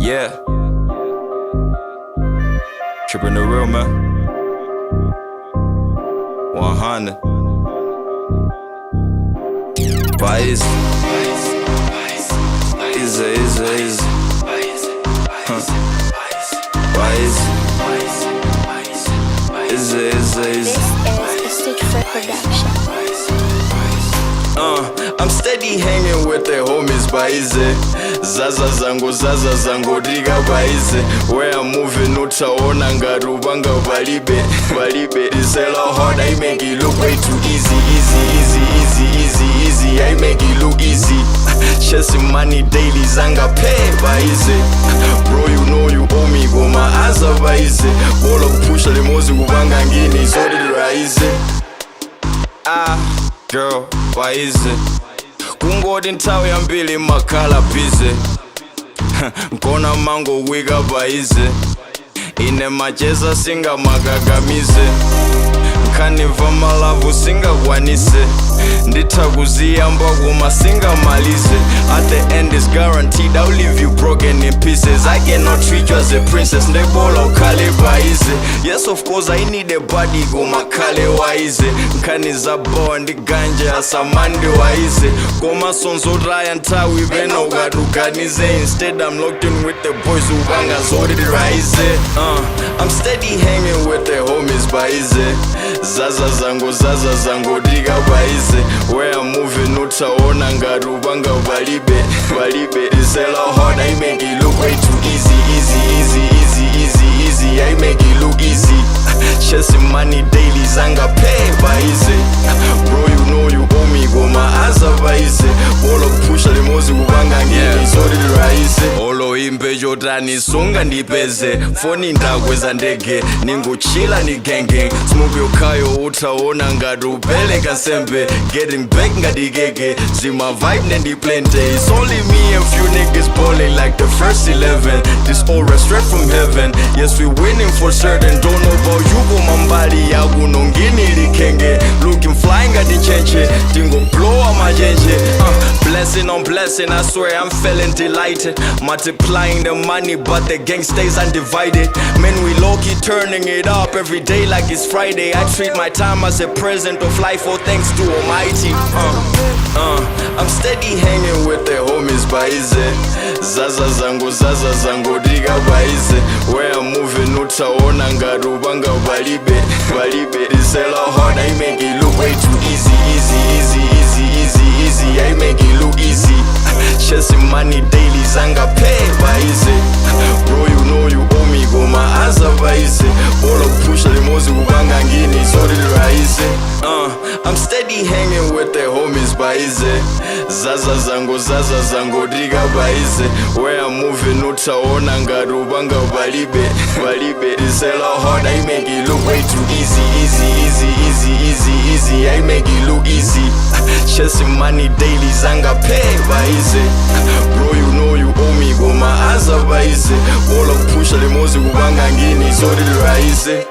Yeah. Tripping the real, man. 100. Bias. Easy, easy, easy. Huh. Bias. Easy, easy, easy. This is a Stage 4 production. I'm steady hanging with the homies baize. Zaza zangu, zaza zangu, diga baize. Where I'm moving, utaona ngarubanga balibe balibe. This hella hard, I make it look way too easy, easy, easy, easy, easy, easy. I make it look easy. Chasing money daily, zanga pay baize. Bro, you know you owe me, koma aza baize. Bola kupusha limozi kupanga ngini, so did. Ah, girl, waize. Kungoti nthawi yambiri makhala busy, nkona mango wika paize. Ine macheza singamakakamize, nkhaniva malavu singakwanise, nditha kuziyamba koma singamalize. At the end is guaranteed I'll leave you broken in pieces. I cannot treat you as a princess, ndebola ukhale paize. Yes, of course I need a body, koma khale waize. Nkhani za bowa ndi ganja asamandi waize, koma sonzotaya nthawi pena ukatuganize. Instead I'm locked in with the boys upanga zoti rise. I'm steady hanging with the homies baize. Zaza zangu, zaza zangu, diga baize. Where I'm moving, utaona ngarubanga balibe balibe. This hella hard, I make it look way too easy, easy, easy, easy, easy, easy. I make it look easy. Chasing money daily, zanga pay baize. Bro, you know you owe me, koma aza baize. Bola kupusha limozi kupanga ngini, so rise. Olo imbe chotani sunga ndipeze, foni ndakweza ndege, ninguchila ni genge. Smoke yokhayo utaona ngati upeleka nsembe. Getting back ngati keke, zima vibe nendiplente. It's only me and few niggas balling like the first 11. This all straight from heaven. Yes, we winning for certain. Don't know about you, koma mbali yakuno ngini likenge. Looking fly ngati chenche, tingo blow amachenche. Blessing on blessing, I swear I'm feeling delighted. Multiplying the money, but the gang stays undivided. Man, we low-key turning it up every day like it's Friday. I treat my time as a present of life, all thanks to Almighty. I'm steady hanging with the homies baize. Zaza zangu, zaza zangu, diga baize. Where I'm moving, utaona ngarubanga balibe balibe. This hella hard, I make it look way too easy, easy, easy, easy, easy, easy. I make it look easy. Chasing money daily, zanga pay baize. Bro, you know you owe me, koma aza baize. Bola kupusha limozi kupanga ngini, so rise. I'm steady hanging with the homies baize. Zaza zangu, zaza zangu, diga baize. Where I'm moving, utaona ngarubanga balibe balibe. This hella hard, I make it look way too easy, easy, easy, easy, easy, easy. I make it look easy. Chasing money daily, zanga pay baize. Bro, you know you owe me, koma aza baize. Bola kupusha limozi kupanga ngini, so rise.